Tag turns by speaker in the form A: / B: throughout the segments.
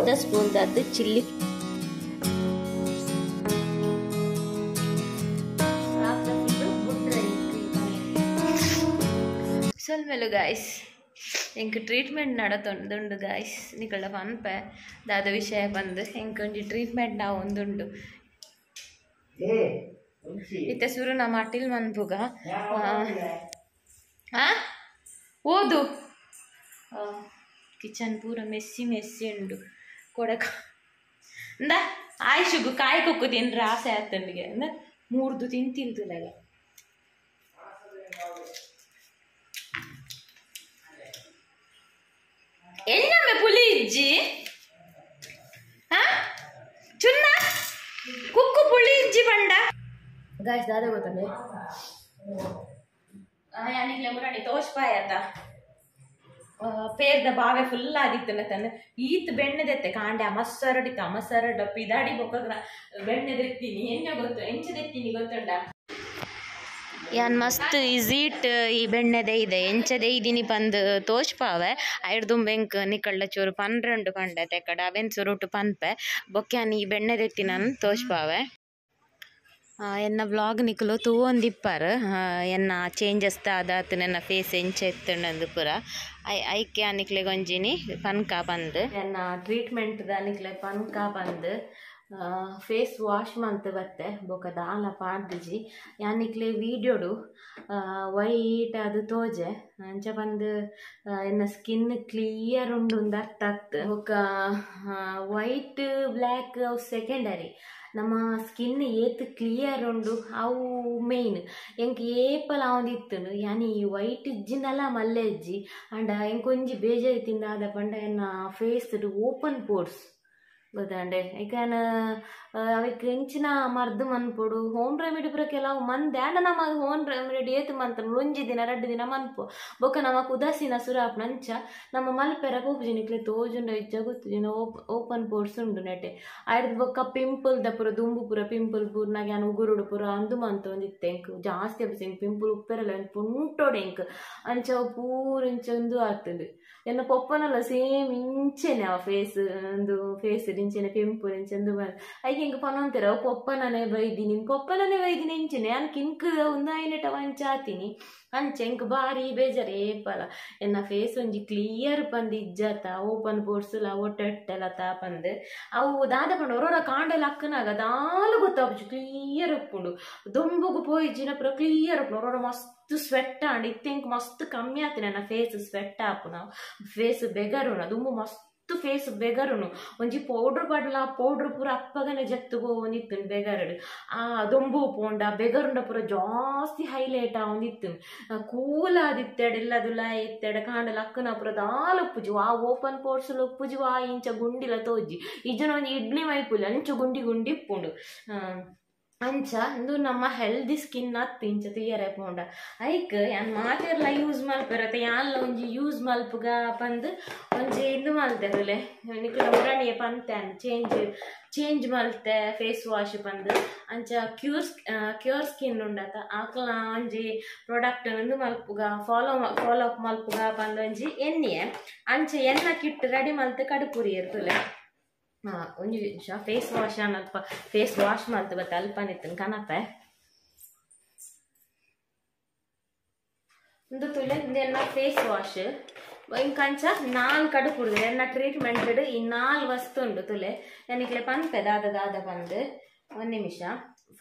A: ಅರ್ಧ spoon ದಾತ್ chilli ಸೊಲ್ಮೆಲು guys ಎಂಕ್ ಟ್ರೀಟ್ಮೆಂಟ್ ನಡತೊಂದುಂಡು ಗಾಯ್ಸ್ ನಿಕಲ್ಡ ಪನ್ಪೆ ದಾದ ವಿಷಯ ಬಂದು ಎಂಕ್ ಒಂಜಿ ಟ್ರೀಟ್ಮೆಂಟ್ ನಾವು ಒಂದುಂಡು ಇತ್ತೆ ಸುರು ನಮ್ಮ ಅಟಿಲ್ ಮನ್ಪುಗ ಓದು ಕಿಚನ್ ಪೂರ ಮೆಸ್ಸಿ ಮೆಸ್ಸಿ ಉಂಡು ಕೊಡಕ ಅಂದ ಆಯ್ಶುಗು ಕಾಯಿ ಕುಕ್ಕು ತಿನ್ರೆ ಆಸೆ ಆತನಿಗೆ ಅಂದ ಮೂರ್ದು ತಿಂತಿಂತುಲಾಗ ಎನ್ನಮ್ಮೆ ಪುಲಿ ಇಜ್ಜಿ ಚುನ್ನ ಕುಕ್ಕು ಪುಳಿ ಇಜ್ಜಿ ಬಂಡ ಗಾಯ್ಸ್ ದಾದ ಗೊತ್ತಂಡೆ ಯಾನಿಗ್ಲೆ ಮುರಾಣಿ ತೋಷ್ಪಾಯ ಆತ ಪೇರ್ದ ಬಾವೆ ಫುಲ್ ಆದಿತ್ತನ ತನ್ನ ಈತ್ ಬೆಣ್ಣೆದೆತ್ತೆ ಕಾಂಡೆ ಅಮಸ್ಸರಡಿತ್ತು ಅಮಸ್ಸರಡ ಪಿದಾಡಿ ಬೊಕ್ಕ ಬೆಣ್ಣೆದೆತ್ತೀನಿ ಎಣ್ಣೆ ಗೊತ್ತು ಎಂಚದೆತ್ತೀನಿ ಗೊತ್ತುಂಡ ಯಾನ್ ಮಸ್ತ್ ಈಸಿಟ್ ಈ ಬೆಣ್ಣೆದೆ ಇದೆ ಎಂಚದೆ ಇದೀನಿ ಪಂದ್ ತೋಷ್ಪಾವೆ ಐಡ್ದುಂಬ ಎಂಕ್ ನಿಕಲ್ಡ ಚೂರು ಪನ್ರೆಂಡು ಪಂಡೆ ತೆಕ್ಕಡ ಅವೆನ್ ಸುರುಟು ಪನ್ಪೆ ಬೊಕ್ಯಾನ್ ಈ ಬೆಣ್ಣೆದೆತ್ತಿ ನಾನು ತೋಷ್ಪಾವೆ ಎನ್ನ ವ್ಲಾಗ್ ನಿಕುಲು ತೂವೊಂದಿಪ್ಪರ್ ಎನ್ನ ಚೇಂಜಸ್ ದಾದಾತ್ ನನ್ನ ಫೇಸ್ ಎಂಚ ಎತ್ತುಂಡು ಪೂರ ಐಕೆ ನಿಕ್ಲೆಗ್ ಒಂಜಿನಿ ಪನ್ಕ ಪಂದ್ ಎನ್ನ ಟ್ರೀಟ್ಮೆಂಟ್ ದ ನಿಕ್ಲೆ ಪನ್ಕ ಪಂದ್ ಫೇಸ್ ವಾಶ್ ಮಂತ್ ಬತ್ತೆ ಬೊಕ ದಾಲ ಪಾಡ್ದಿಜಿ ಯಾನ್ ನಿಕ್ಲೆ ವೀಡಿಯೋಡು ವೈಟ್ ಅದು ತೋಜೆ ಅಂಚ ಪಂದ್ ಎನ್ನ ಸ್ಕಿನ್ ಕ್ಲಿಯರ್ ಉಂಡು ಅಂದ್ ಅರ್ಥ ಆತ್ ಬೊಕ ವೈಟ್ ಬ್ಲ್ಯಾಕ್ ಅವು ಸೆಕೆಂಡರಿ ನಮ್ಮ ಸ್ಕಿನ್ ಏತ್ ಕ್ಲಿಯರ್ ಉಂಡು ಅವು ಮೇನ್ ಎಂಕ್ ಏಪಲ ಆವೊಂದಿತ್ತುಂಡು ಯಾನ್ ಈ ವೈಟ್ ಇಜ್ಜಿಂಡಲ ಮಲ್ಲೆ ಇಜ್ಜಿ ಅಂಡ ಎಂಕ್ ಒಂಜಿ ಬೇಜಾರ್ ಇತ್ತಿಂದ ಪಂಡ ಎನ್ನ ಫೇಸ್ ಓಪನ್ ಪೋರ್ಸ್ ಗೊತ್ತಾಂಡೆ ಐಕಾನ್ ಅವೆಕ್ ಎಂಚಿನ ಮರ್ದ್ ಮನ್ಪೊಡು ಹೋಮ್ ರೆಮಿಡಿ ಪೂರ ಕೆಲವು ಮಂದೆ ಆಂಡ ನಮ ಹೋಮ್ ರೆಮಿಡಿ ಏತ್ ಮಂತುಂಡು ಒಂಜಿ ದಿನ ರಡ್ಡ್ ದಿನ ಮನ್ಪು ಬೊಕ ನಮಕ್ ಉದಾಸೀನ ಸುರು ಆಪುಂಡು ಅಂಚ ನಮ್ಮ ಮಲ್ಪೆರ ಪೋಪುಜಿ ನಿಕ್ಲೆ ತೋಜುಂಡ ಇಜ್ಜ ಗೊತ್ತುಜಿ ಓಪನ್ ಪೋರ್ಸ್ ಉಂಡು ನೆಟೆ ಐಡ್ದ್ ಬೊಕ್ಕ ಪಿಂಪಲ್ ದ ಪೂರ ದುಂಬು ಪೂರ ಪಿಂಪಲ್ ಪೂರ್ನಾಗ ಯಾನ್ ಉಗುರುಡು ಪೂರ ಅಂದು ಮಂತೊಂದಿತ್ತೆ ಎಂಕ್ ಜಾಸ್ತಿ ಆಪುಜಿ ಎಂಕ್ ಪಿಂಪಲ್ ಉಪ್ಪೆರಲ ಪುಂಟೊಡು ಎಂಕ್ ಅಂಚ ಅವು ಪೂರ ಇಂಚ ಉಂದು ಆತುಂಡು ಎನ್ನ ಪೊಪ್ಪನಲ ಸೇಮ್ ಇಂಚೆನೆ ಅವ ಫೇಸ್ ಉಂದು ಫೇಸ್ ಇಂಚೆನೆ ಪಿಂಪಲ್ ಇಂಚೆಂದು ಐಕ್ ಎಂಕ್ ಪನೊಂತೆರ್ ಅವು ಪೊಪ್ಪನನೆ ಬೈದಿನಿ ಪೊಪ್ಪನನೆ ಬೈದಿನಿ ಇಂಚೆನೆ ಯಾನ್ ಕಿಂಕ್ ಉಂದಾಯಿನೆಟ ಅಂಚ ಆತಿನಿ ಅಂಚ ಎಂಕ್ ಬಾರಿ ಬೇಜಾರ್ ಏಪಲ ಎನ್ನ ಫೇಸ್ ಒಂಜಿ ಕ್ಲಿಯರ್ ಪಂದ್ ಇಜ್ಜತ ಓಪನ್ ಪೋರ್ಸುಲ ಒಟ್ಟೆಟ್ಟೆಲತ ಪಂದ್ ಅವು ದಾದ ಪಂಡ ಒರೊರ ಕಾಂಡೆಲ ಅಕ್ಕನಾಗ ದಾಲ ಗೊತ್ತಾಪುಜಿ ಕ್ಲಿಯರ್ ಉಪ್ಪುಂಡು ದೊಂಬುಗು ಪೋಯಿಜಿನ ಪೂರ ಕ್ಲಿಯರ್ ಉಪ್ಪುಂಡು ಒರೊರ ಮಸ್ತ್ ಸ್ವೆಟ್ ಆಂಡ್ ಇತ್ತೆ ಎಂಕ್ ಮಸ್ತ್ ಕಮ್ಮಿ ಆತಿನ ಎನ್ನ ಫೇಸ್ ಸ್ವೆಟ್ ಆಪುನ ಫೇಸ್ ಬೆಗರುನ ದುಂಬು ಮಸ್ತ್ ಫೇಸ್ ಬೆಗರುನು ಒಂಜಿ ಪೌಡರ್ ಪಾಡ್ಲ ಪೌಡರ್ ಪೂರ ಅಪ್ಪಗನೆ ಜತ್ತು ಪೋವೊಂದಿತ್ತುಂಡು ಬೆಗರಡು ಆ ದೊಂಬು ಪೋಂಡ ಬೆಗರುಂಡ ಪೂರ ಜಾಸ್ತಿ ಹೈಲೈಟ್ ಆವೊಂದಿತ್ತುಂಡು ಕೂಲ್ ಆದಿತ್ತೆಡ್ ಎಲ್ಲದುಲ ಇತ್ತೆಡ್ ಕಾಂಡಲ ಅಕ್ಕನ ಪೂರ ದಾಲ ಉಪ್ಪುಜಿ ಆ ಓಪನ್ ಪೋರ್ಸುಲ ಉಪ್ಪುಜಿ ಆ ಇಂಚ ಗುಂಡಿಲ ತೋಜಿ ಇಜ್ಜನ ಒಂಜಿ ಇಡ್ಲಿ ಮೈಪುಲಿ ಅಂಚ ಗುಂಡಿ ಗುಂಡಿ ಇಪ್ಪುಂಡು ಅಂಚ ಇಂದು ನಮ್ಮ ಹೆಲ್ದಿ ಸ್ಕಿನ್ ಅತ್ತು ಇಂಚ ತೂಯರೆ ಪೋಂಡ ಐಕ್ ಯಾನ್ ಮಾತೆರ್ಲ ಯೂಸ್ ಮಲ್ಪೆರತೆ ಯಾನ್ಲ ಒಂಜಿ ಯೂಸ್ ಮಲ್ಪುಗ ಪಂದ್ ಒಂಜಿ ಇಂದು ಮಲ್ತೆರುಲೆ ನಿಕುಲ ಮುರಣಿಯೆ ಪಂತೆ ಯಾನ್ ಚೇಂಜ್ ಚೇಂಜ್ ಮಲ್ತೆ ಫೇಸ್ ವಾಶ್ ಪಂದ್ ಅಂಚ ಕ್ಯೂರ್ ಕ್ಯೂರ್ ಸ್ಕಿನ್ ಉಂಡತ ಆಕಲ ಒಂಜಿ ಪ್ರಾಡಕ್ಟ್ ಉಂದು ಮಲ್ಪುಗ ಫಾಲೋ ಫಾಲೋ ಅಪ್ ಮಲ್ಪುಗ ಪಂದ್ ಒಂಜಿ ಎನ್ನಿಯೆ ಅಂಚ ಎನ್ನ ಕಿಟ್ ರೆಡಿ ಮಲ್ತ್ ಕಡುಪುರಿಯೆರ್ ತೂಲೆ ಒಂಜಿ ನಿಮಿಷ ಫೇಸ್ ವಾಶ್ ಅಲ್ಪ ಫೇಸ್ ವಾಶ್ ಮಲ್ತ್ ಬತ್ತೆ ಅಲ್ಪನಿತ್ತುಂಡು ಕನಪೆ ಉಂದು ತೂಲೆ ಉಂದು ಎನ್ನ ಫೇಸ್ ವಾಶ್ ಇಂಕ್ ಅಂಚ ನಾಲ್ ಕಡುಪುಡ್ದು ಎನ್ನ ಟ್ರೀಟ್ಮೆಂಟ್ ಈ ನಾಲ್ ವಸ್ತು ಉಂಡು ತುಲೆ ನಿಕ್ಲೆ ಪನ್ಪೆ ದಾದ ದಾದ ಪಂದ್ ಒಂದ್ ನಿಮಿಷ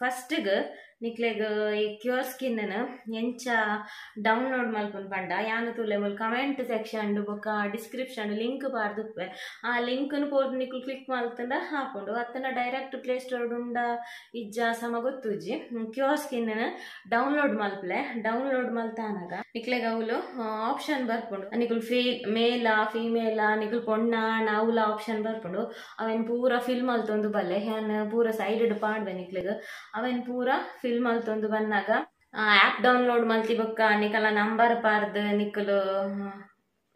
A: ಫಸ್ಟ್ಗ್ ನಿಕ್ಲೆಗ್ ಈ ಕ್ಯೂರ್ ಸ್ಕಿನ್ ಎಂಚ ಡೌನ್ಲೋಡ್ ಮಲ್ಪುಂಡು ಪಂಡ ಯಾನ್ ತೂಲೆ ಮುಲ್ ಕಮೆಂಟ್ ಸೆಕ್ಷನ್ ಬೊಕ್ಕ ಡಿಸ್ಕ್ರಿಪ್ಷನ್ ಲಿಂಕ್ ಪಾಡ್ದುಪ್ಪೆ ಆ ಲಿಂಕ್ ನು ಪೋದು ನಿಕುಲು ಕ್ಲಿಕ್ ಮಲ್ತುಂಡ ಹಾಪುಂಡು ಅತ್ತಂಡ ಡೈರೆಕ್ಟ್ ಪ್ಲೇ ಸ್ಟೋರ್ ಉಂಡ ಇಜ್ಜ ಸಮ ಗೊತ್ತುಜ್ಜಿ ಕ್ಯೂರ್ ಸ್ಕಿನ್ ಡೌನ್ಲೋಡ್ ಮಲ್ಪಲೆ ಡೌನ್ಲೋಡ್ ಮಲ್ತಾನಾಗ ನಿಕ್ಲೆಗ್ ಅವುಲು ಆಪ್ಷನ್ ಬರ್ಪುಂಡು ನಿಕುಲು ಮೇಲ ಫೀಮೇಲ ನಿಕುಲು ಪೊಣ್ಣ ಅವುಲ ಆಪ್ಷನ್ ಬರ್ಪುಂಡು ಅವೆನ್ ಪೂರ ಫಿಲ್ ಮಲ್ತೊಂದು ಬಲ್ಲೆ ಯಾನ್ ಪೂರ ಸೈಡ್ ಪಾಡ್ವೆ ನಿಕ್ಲೆಗ್ ಅವೆನ್ ಪೂರ ಫಿಲ್ ಮಲ್ತೊಂದು ಬನ್ನಾಗ ಆ್ಯಪ್ ಡೌನ್ಲೋಡ್ ಮಲ್ತಿ ಬೊಕ್ಕ ನಿಕಲ ನಂಬರ್ ಪಾರ್ದ್ ನಿಕುಲು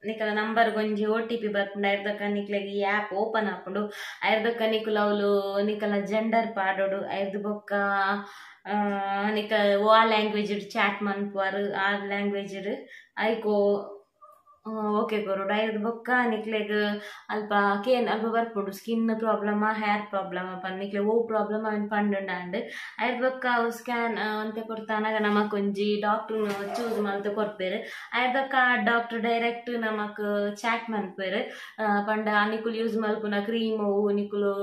A: ನಿಕಲ ನಂಬರ್ ಒಂಜಿ ಓ ಟಿ ಪಿ ಬರ್ಪುಂಡು ಐರ್ದಕ್ಕ ನಿಕ್ಲೆಗ್ ಈ ಆ್ಯಪ್ ಓಪನ್ ಆಪುಂಡು ಐರ್ದಕ್ಕ ನಿಕುಲು ಅವುಲು ನಿಕಲ ಜೆಂಡರ್ ಪಾಡೋಡು ಐರ್ದು ಬೊಕ್ಕ ನಿಕ ವಾ ಲ್ಯಾಂಗ್ವೇಜ್ ಚಾಟ್ ಮನ್ಪುವಾರ್ ಆ ಲ್ಯಾಂಗ್ವೇಜ್ ಐಕೋ ಓಕೆ ಕೊರೊಡು ಐದು ಬೊಕ್ಕ ನಿಕ್ಲೆಗ್ ಅಲ್ಪ ಕೇನ್ ಅಲ್ಪ ಬರ್ಪುಂಡು ಸ್ಕಿನ್ ಪ್ರಾಬ್ಲಮ್ ಹೇರ್ ಪ್ರಾಬ್ಲಮ್ ಪಂದ್ ನಿಕ್ಲೆ ಓ ಪ್ರಾಬ್ಲಮ್ ಅವೆನ್ ಪಂಡುಂಡಾಂಡ್ ಐದು ಬೊಕ್ಕ ಅವು ಸ್ಕ್ಯಾನ್ ಒಂತೆ ಕೊರ್ತಾನಗ ನಮಕ್ ಒಂಜಿ ಡಾಕ್ಟರ್ ಚೂಸ್ ಮಲ್ತ್ ಕೊರ್ಪೆರ್ ಐದು ಬೊಕ್ಕ ಡಾಕ್ಟರ್ ಡೈರೆಕ್ಟ್ ನಮಕ್ ಚಾಟ್ ಮನ್ಪೆರ್ ಪಂಡ ನಿಕುಲು ಯೂಸ್ ಮಲ್ಪುನ ಕ್ರೀಮ್ ಅವು ನಿಕುಲು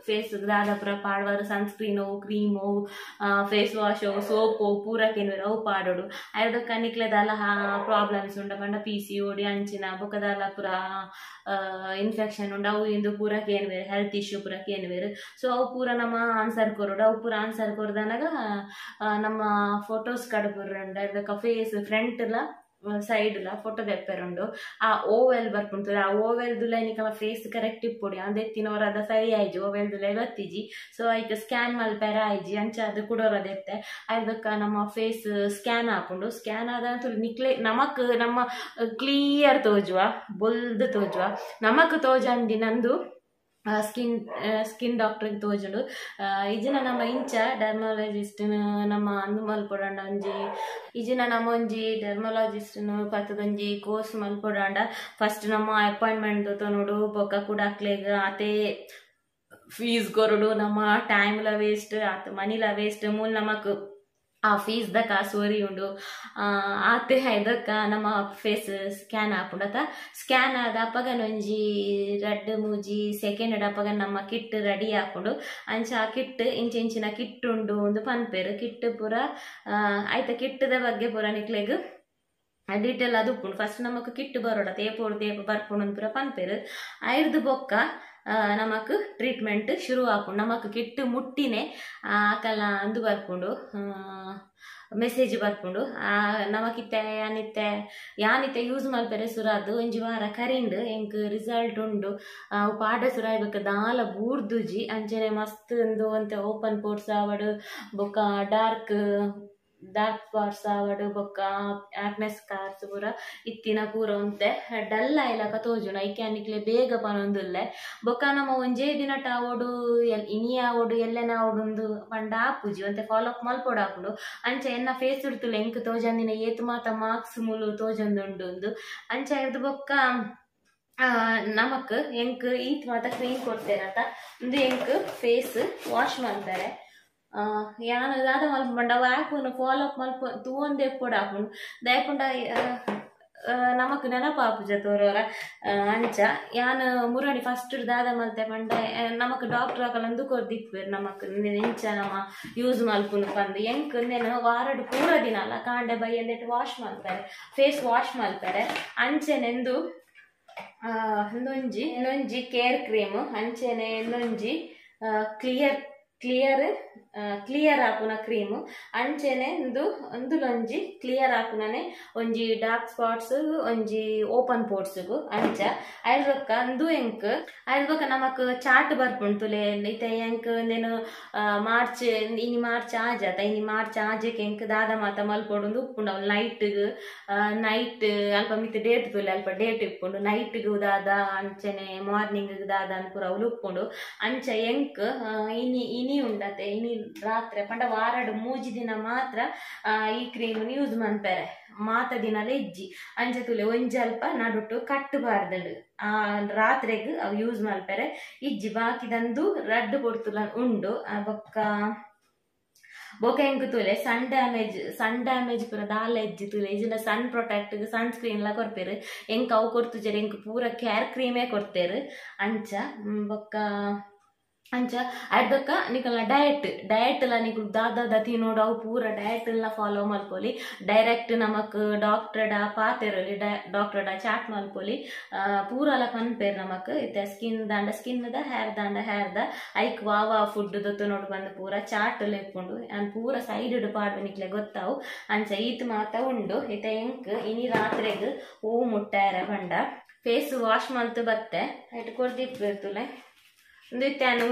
A: ಫೇಸ್ ದಾದ ಪೂರ ಪಾಡ್ವಾರ್ ಸನ್ಸ್ಕ್ರೀನ್ ಅವು ಕ್ರೀಮ್ ಅವು ಫೇಸ್ ವಾಶ್ ಅವು ಸೋಪ್ ಅವು ಪೂರ ಕೇನ್ವೆರ್ ಅವು ಪಾಡೋಡು ಐದು ಬೊಕ್ಕ ನಿಕ್ಲೆ ದಾಲ ಪ್ರಾಬ್ಲಮ್ಸ್ ಉಂಡ ಪಂಡ PCOD ಅಂಚಿನ ಬೊಕ್ಕ ದಾಲ ಪೂರ ಇನ್ಫೆಕ್ಷನ್ ಉಂಡು ಅವು ಇಂದು ಪೂರ ಕೇನ್ವೆರ್ ಹೆಲ್ತ್ ಇಶ್ಯೂ ಪೂರ ಕೇನ್ವೆರ್ ಸೊ ಅವು ಪೂರ ನಮ್ಮ ಆನ್ಸರ್ ಕೊರೊಡು ಅವು ಪೂರ ಆನ್ಸರ್ ಕೊರ್ದನಗ ನಮ್ಮ ಫೋಟೋಸ್ ಕಡಪುರುಂಡು ಐದಕ್ಕ ಫೇಸ್ ಫ್ರಂಟ್ ಲ ಸೈಡ್ ಲ ಫೋಟೋ ದೆಪ್ಪೆರುಂಡು ಆ ಓವೆಲ್ ಬರ್ಪುಂಡು ಆ ಓವೆಲ್ ದುಲೈ ನಿಕಲ ಫೇಸ್ ಕರೆಕ್ಟ್ ಇಪ್ಪೊಡಿ ಅಂದೆತ್ತಿನವರ ಅದ ಸರಿ ಆಯ್ಜಿ ಓವೆಲ್ ದುಲೈ ಬತ್ತಿಜಿ ಸೊ ಐಕ್ ಸ್ಕ್ಯಾನ್ ಮಲ್ಪೆರ ಆಯ್ಜಿ ಅಂಚ ಅದು ಕುಡೋರ ದೆತ್ತೆ ಐದಕ್ಕ ನಮ್ಮ ಫೇಸ್ ಸ್ಕ್ಯಾನ್ ಆಪುಂಡು ಸ್ಕ್ಯಾನ್ ಆದ ನಿಕ್ಲೆ ನಮಕ್ ನಮ್ಮ ಕ್ಲಿಯರ್ ತೋಜುವ ಬೊಲ್ದು ತೋಜುವ ನಮಕ್ ತೋಜಂದಿ ನಂದು ಸ್ಕಿನ್ ಸ್ಕಿನ್ ಡಾಕ್ಟ್ರಿಗೆ ತೋಜುಂಡು ಇಜಿನ ನಮ್ಮ ಇಂಚ ಡರ್ಮಾಲಜಿಸ್ಟ್ ನಮ್ಮ ಅಂದು ಮಲ್ಪೊಡಂಡ ಒಂಜಿ ಇಜಿನ ನಮ್ಮ ಒಂಜಿ ಡರ್ಮಾಲಜಿಸ್ಟ್ ಪತ್ತದೊಂಜಿ ಕೋರ್ಸ್ ಮಲ್ಪೊಡಂಡ ಫಸ್ಟ್ ನಮ್ಮ ಅಪಾಯಿಂಟ್ಮೆಂಟ್ ತೊನೋಡು ಬೊಕ್ಕ ಕುಡಾಕ್ಲೆಗ್ ಆತೆ ಫೀಸ್ ಕೊರಡು ನಮ್ಮ ಟೈಮ್ಲ ವೇಸ್ಟ್ ಆತ ಮನಿಲ ವೇಸ್ಟ್ ಮೂಲ ನಮಕ್ ಆ ಫೀಸ್ the ಕಾಸು ಒರಿ ಉಂಡು ಆತೆ ಐದಕ್ಕ ನಮ್ಮ ಫೇಸ್ ಸ್ಕ್ಯಾನ್ ಆಪುಂಡತ ಸ್ಕ್ಯಾನ್ ಆದ ಅಪ್ಪಗನೊಂಜಿ ರಡ್ಡ್ ಮೂಜಿ ಸೆಕೆಂಡ್ ಅಪ್ಪಗ ನಮ್ಮ ಕಿಟ್ ರೆಡಿ ಆಪುಂಡು ಅಂಚ ಆ ಕಿಟ್ ಇಂಚ ಇಂಚಿನ ಕಿಟ್ ಉಂಡು ಒಂದು ಪನ್ಪೆರ್ ಕಿಟ್ ಪೂರ ಐತ ಕಿಟ್ಟದ ಬಗ್ಗೆ ಪೂರ ನಿಕ್ಲೆಗ್ ಡೀಟೇಲ್ ಅದು ಉಪ್ಪುಂಡು ಫಸ್ಟ್ ನಮಕ್ ಕಿಟ್ ಬರೋಡ ತೇಪೋಡು ತೇಪ ಬರ್ಪುಂಡು ಪೂರ ಪನ್ಪೆರ್ ಐರ್ದು ಬೊಕ್ಕ ನಮಕ್ ಟ್ರೀಟ್ಮೆಂಟ್ ಶುರು ಆಪುಂಡು ನಮಕ್ ಕಿಟ್ ಮುಟ್ಟಿನೇ ಆಕಲ ಅಂದು ಬರ್ಪುಂಡು ಮೆಸೇಜ್ ಬರ್ಪುಂಡು ನಮಕಿತ್ತೆ ಯಾನಿತ್ತೆ ಯಾನಿತ್ತೆ ಯೂಸ್ ಮಲ್ಪೆರೆ ಸುರಾದು ಒಂಜಿ ವಾರ ಕರಿಂಡು ಎಂಕ್ ರಿಸಲ್ಟ್ ಉಂಡು ಅವು ಪಾಡ ಸುರಾಯ್ಬೇಕು ದಾಲ ಬೂರ್ದುಜಿ ಅಂಚನೆ ಮಸ್ತ್ ಉಂದು ಒಂತೆ ಓಪನ್ ಪೋರ್ಸ್ ಆವಡ್ ಬೊಕ್ಕ ಡಾರ್ಕ್ ಡಾರ್ಕ್ ಸ್ಪಾಟ್ಸ್ ಆವಡ್ ಬೊಕ್ಕ ಆಕ್ನೆ ಸ್ಕಾರ್ಸ್ ಪೂರ ಇತ್ತಿನ ಪೂರ ಒಂತೆ ಡಲ್ ಆಯ್ಲಕ ತೋಜುಂಡು ಐಕೆ ನಿಕ್ಲೆ ಬೇಗ ಪನೊಂದುಲ್ಲೆ ಬೊಕ್ಕ ನಮ್ಮ ಒಂಜೇ ದಿನಟ ಆವೊಡು ಇನಿ ಆವೊಡು ಎಲ್ಲೆನ ಆವೊಡು ಪಂಡ ಆಪುಜಿ ಒಂತೆ ಫಾಲೋ ಅಪ್ ಮಲ್ಪೊಡು ಆಪುಂಡು ಅಂಚ ಎನ್ನ ಫೇಸ್ ಇಡ್ತುಲ್ಲ ಎಂಕ್ ತೋಜಂದಿನ ಏತ್ ಮಾತ ಮಾರ್ಕ್ಸ್ ಮೂಲು ತೋಜೊಂದುಂಡು ಉಂದು ಅಂಚ ಇರ್ದು ಬೊಕ್ಕ ನಮಕ್ ಎಂಕ್ ಈತ್ ಮಾತ ಕ್ರೀಮ್ ಕೊಡ್ತೇರತ ಉಂದು ಎಂಕ್ ಫೇಸ್ ವಾಶ್ ಮಲ್ಪೆರೆ ಯಾನ್ ದಾದ ಮಲ್ಪುಂಡ ಅವು ಆಪುನು ಫಾಲೋ ಅಪ್ ಮಲ್ಪ ತೂವೊಂದೇ ಎಪ್ಪೊಡು ಆಪುಂಡು ದಾಯೆಪಂಡ ನಮಕ್ ನೆನಪು ಆಪುಜ ತೋರೋರ ಅಂಚ ಯಾನ್ ಮುರಣಿ ಫಸ್ಟ್ ದಾದ ಮಲ್ತೆ ಪಂಡ ನಮಕ್ ಡಾಕ್ಟರ್ ಅಕಲಂದು ಕೊರ್ದಿಪ್ಪೆರ್ ನಮಕ್ ಎಂಚ ನಮ ಯೂಸ್ ಮಲ್ಪುನು ಪಂದ್ ಎಂಕ್ ಉಂದೆನ್ ವಾರಡ್ ಪೂರ ದಿನ ಅಲ್ಲ ಕಾಂಡೆ ಬಯ್ಯಂದೆಟ್ ವಾಶ್ ಮಲ್ಪೆರೆ ಫೇಸ್ ವಾಶ್ ಮಲ್ಪೆರೆ ಅಂಚೆನೆಂದು ಇಂದೊಂಜಿ ಇನ್ನೊಂಜಿ ಕೇರ್ ಕ್ರೀಮ್ ಅಂಚೆನೆ ಇನ್ನೊಂಜಿ ಕ್ಲಿಯರ್ ಕ್ಲಿಯರ್ ಕ್ಲಿಯರ್ ಆಪುನ ಕ್ರೀಮ್ ಅಂಚೆನೆ ಇಂದು ಇಂದುಲೊಂಜಿ ಕ್ಲಿಯರ್ ಆಪುನನೆ ಒಂಜಿ ಡಾರ್ಕ್ ಸ್ಪಾಟ್ಸ್ ಒಂಜಿ ಓಪನ್ ಪೋರ್ಟ್ಸ್ಗು ಅಂಚ ಐರ್ಬೊಕ್ಕ ಇಂದು ಎಂಕ್ ಐರ್ಬೊಕ್ಕ ನಮಕ್ ಚಾಟ್ ಬರ್ಪುಂಡು ತುಲೆ ಇತ್ತೆ ಎಂಕ್ ಇಂದೇನು ಮಾರ್ಚ್ ಇನಿ ಮಾರ್ಚ್ ಆಜಾತ ಇನಿ ಮಾರ್ಚ್ ಆಜೆಕ್ ಎಂಕ್ ದಾದ ಮಾತ ಮಲ್ಪೊಡುಂದು ಉಪ್ಪುಂಡು ಅವು ನೈಟ್ಗ್ ನೈಟ್ ಅಲ್ಪ ಮಿತ್ತ್ ಡೇಟ್ ತುಲೆ ಅಲ್ಪ ಡೇಟ್ ಇಪ್ಪುಂಡು ನೈಟ್ಗ್ ದಾದ ಅಂಚನೆ ಮಾರ್ನಿಂಗ್ ದಾದ ಪೂರ ಅವ್ಲು ಉಪ್ಪುಂಡು ಅಂಚ ಎಂಕ್ ಇನಿ ಇನಿ ಉಂಡತೆ ಇನಿ ರಾತ್ರಿ ಪಂಡ ವಾರಡ್ ಮೂಜಿ ದಿನ ಮಾತ್ರ ಈ ಕ್ರೀಮ್ ಯೂಸ್ ಮನ್ಪೆರೆ ಮಾತ ದಿನಲ ಇಜ್ಜಿ ಅಂಚ ತುಲೆ ಒಂಜಿ ಅಲ್ಪ ನಡುಟು ಕಟ್ಟು ಬಾರ್ದಂಡು ಆ ರಾತ್ರೆಗ್ ಅವು ಯೂಸ್ ಮಲ್ಪೆರೆ ಇಜ್ಜಿ ಬಾಕಿದಂದು ರಡ್ಡ್ ಪೊರ್ತುಲ ಉಂಡು ಬೊಕ್ಕ ಬೊಕ ಎಂಕ್ ತೂಲೆ ಸನ್ ಡ್ಯಾಮೇಜ್ ಪೂರ ದಾಲ ಇಜ್ಜಿ ತೂಲೆ ಇಜಿಂಡ ಸನ್ ಪ್ರೊಟೆಕ್ಟ್ ಸನ್ ಸ್ಕ್ರೀನ್ ಲ ಕೊರ್ಪೆರ್ ಎಂಕ್ ಅವು ಕೊರ್ತುಜೆರ್ ಎಂಕ್ ಪೂರ ಕೇರ್ ಕ್ರೀಮೇ ಕೊರ್ತೆರ್ ಅಂಚ ಬೊಕ್ಕ ಅಂಚ ಅರ್ಧಕ್ಕ ನಿಕಲ್ನ ಡಯಟ್ ಡಯಟ್ ಲ ನಿಕುಲು ದಾದ ತಿನ್ನೋಡು ಅವು ಪೂರ ಡಯಟ್ ಲ ಫಾಲೋ ಮಲ್ಪೊಲಿ ಡೈರೆಕ್ಟ್ ನಮಕ್ ಡಾಕ್ಟರ್ಡ ಪಾತೆರೊಲಿ ಡಾಕ್ಟರ್ಡ ಚಾಟ್ ಮಲ್ಪೊಲಿ ಪೂರಲ ಪನ್ಪೆರ್ ನಮಕ್ ಇತ್ತೆ ಸ್ಕಿನ್ ದಾಂಡ ಸ್ಕಿನ್ the hair ದಾಂಡ ಹೇರ್ the ಐಕ್ ವಾ ಫುಡ್ ದೊತ್ತು ಬಂದು ಪೂರ ಚಾಟ್ ಲ ಇಪ್ಪುಂಡು ಅನ್ ಪೂರ ಸೈಡ್ ಪಾಡ್ವೆ ನಿಕ್ಲೆ ಗೊತ್ತಾವು ಅಂಚ ಈತ್ ಮಾತ ಉಂಡು ಇತ್ತೆ ಎಂಕ್ ಇನಿ ರಾತ್ರೆಗ್ ಹೂ ಮುಟ್ಟಾರ ಪಂಡ ಫೇಸ್ ವಾಶ್ ಮಲ್ತು ಬತ್ತೆ ಐಟ್ ಕೊರ್ದಿಪ್ಪುಲೆ ಇಂದೇನು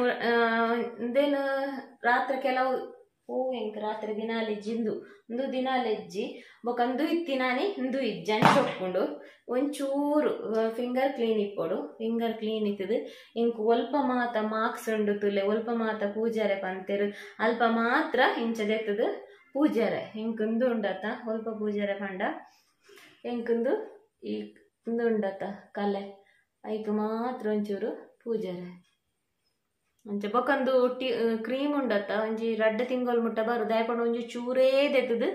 A: ರಾತ್ರಿ ಕೆಲವು ಹೂ ಎಂಕ್ ರಾತ್ರಿ ದಿನಾಲೆಜ್ಜಿ ಇಂದು ಇಂದು ದಿನಾಲೆಜ್ಜಿ ಬೊಕ ಇಂದು ಇತ್ತಿನಾನಿ ಇಂದು ಇಜ್ಜಿ ಅಂಚ ಉಪ್ಪುಂಡು ಒಂಚೂರು ಫಿಂಗರ್ ಕ್ಲೀನ್ ಇಪ್ಪೊಡು ಫಿಂಗರ್ ಕ್ಲೀನ್ ಇತ್ತದು ಎಂಕ್ ಒಲ್ಪ ಮಾತ ಮಾರ್ಕ್ಸ್ ಉಂಡು ತುಲೆ ಒಲ್ಪ ಮಾತ ಪೂಜಾರೆ ಪಂತೆರು ಅಲ್ಪ ಮಾತ್ರ ಇಂಚ ದೆತ್ತದು ಪೂಜಾರೆ ಎಂಕ್ ಇಂದು ಉಂಡತ್ತ ಒಲ್ಪ ಪೂಜಾರೆ ಪಂಡ ಎಂಕಿಂದು ಈ ಉಂದು ಉಂಡತ್ತ ಕಲೆ ಐಕ್ ಮಾತ್ರ ಒಂಚೂರು ಪೂಜಾರೆ ಅಂಚ ಬೊಕೊಂದು ಕ್ರೀಮ್ ಉಂಡತ್ತ ಒಂಜಿ ರಡ್ಡ್ ತಿಂಗೊಲು ಮುಟ್ಟ ಬರು ದಾಯಪಂಡ ಒಂಜಿ ಚೂರೇ ದೆತ್ತದು